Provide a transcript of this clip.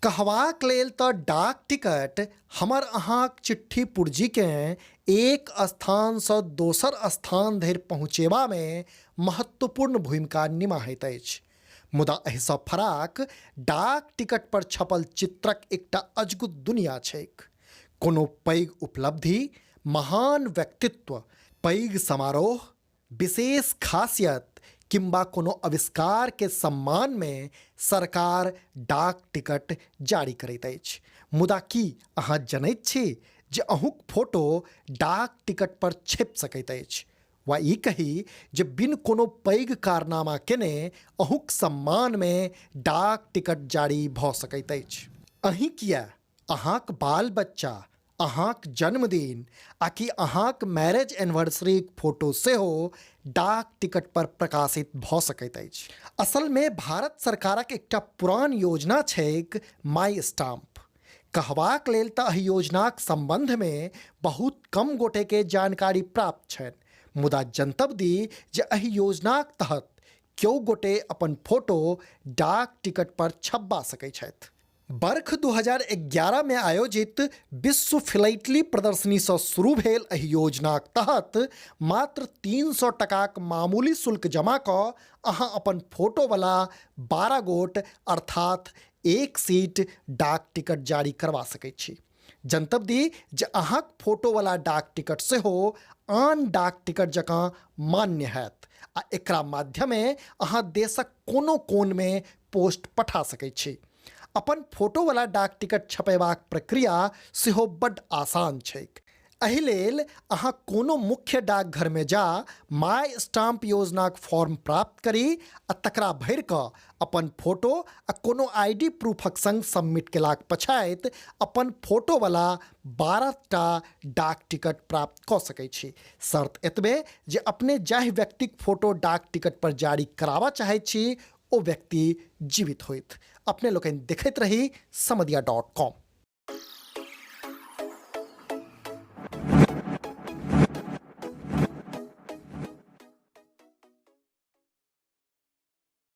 कहबाक लेल तऽ डाक टिकट हमर अहाँक चिट्ठी पुर्जीकेँ एक स्थानसँ दोसर स्थान धरि पहुँचेबामे महत्वपूर्ण भूमिका निमाहैत अछि। मुदा एहिसँ फराक डाक टिकट पर छपल चित्रक एकटा अजगुत दुनिया छैक। कोनो पैघ उपलब्धि, महान व्यक्तित्व, पैघ समारोह, विशेष खासियत किंबा कोनो आविष्कार के सम्मान में सरकार डाक टिकट जारी करैत अछि। मुदा की अहाँ जनैत छी जे अहूँक फोटो डाक टिकट पर छपि सकैत अछि वा ई कही जे बिन कोनो पैघ कारनामा केने अहूँक सम्मान में डाक टिकट जारी भऽ सकैत अछि। अहीं किया अहाँक बाल बच्चा, अहाँक जन्मदिन आ कि अहाँक मैरेज एनिवर्सरीक फोटो सेहो डाक टिकट पर प्रकाशित भऽ सकैत अछि। असलमे भारत सरकारक एकटा पुरान योजना छैक माई स्टाम्प। कहबाक लेल तऽ एहि योजनाक सम्बन्धमे बहुत कम गोटेके जानकारी प्राप्त छनि, मुदा जनतब दी जे एहि योजनाक तहत केओ गोटे अपन फोटो डाक टिकट पर छपबा सकैत छथि। बर्ख 2011 मे आयोजित विश्व फिलैटली प्रदर्शनीसँ शुरू भेल एहि योजनाक तहत मात्र 300 टकाक मामूली शुल्क जमा कऽ अहाँ अपन फोटोवला 12 गोट अर्थात एक सीट डाक टिकट जारी करवा सकैत छी। जनतब दी जे अहाँक फोटोवला डाक टिकट सेहो आन डाक टिकट जकाँ मान्य हैत आ एकरा माध्यमे अहाँ देशक कोनो कोनमे पोस्ट पठा सकैत छी। अपन फोटोवला डाक टिकट छपेबाक प्रक्रिया सेहो बड्ड आसान छैक। एहि लेल अहाँ कोनो मुख्य डाकघरमे जा माय स्टाम्प योजनाक फॉर्म प्राप्त करी आ तकरा भरि कऽ अपन फोटो आ कोनो आईडी प्रूफक संग सबमिट केलाक पछाति अपन फोटोवला 12 टा डाक टिकट प्राप्त कऽ सकैत छी। शर्त एतबे जे अपने जाहि व्यक्तिक फोटो डाक टिकट पर जारी कराबऽ चाहैत छी ओ व्यक्ति जीवित होथि। अपने लोकनि देखैत रही समदिया डॉट कॉम।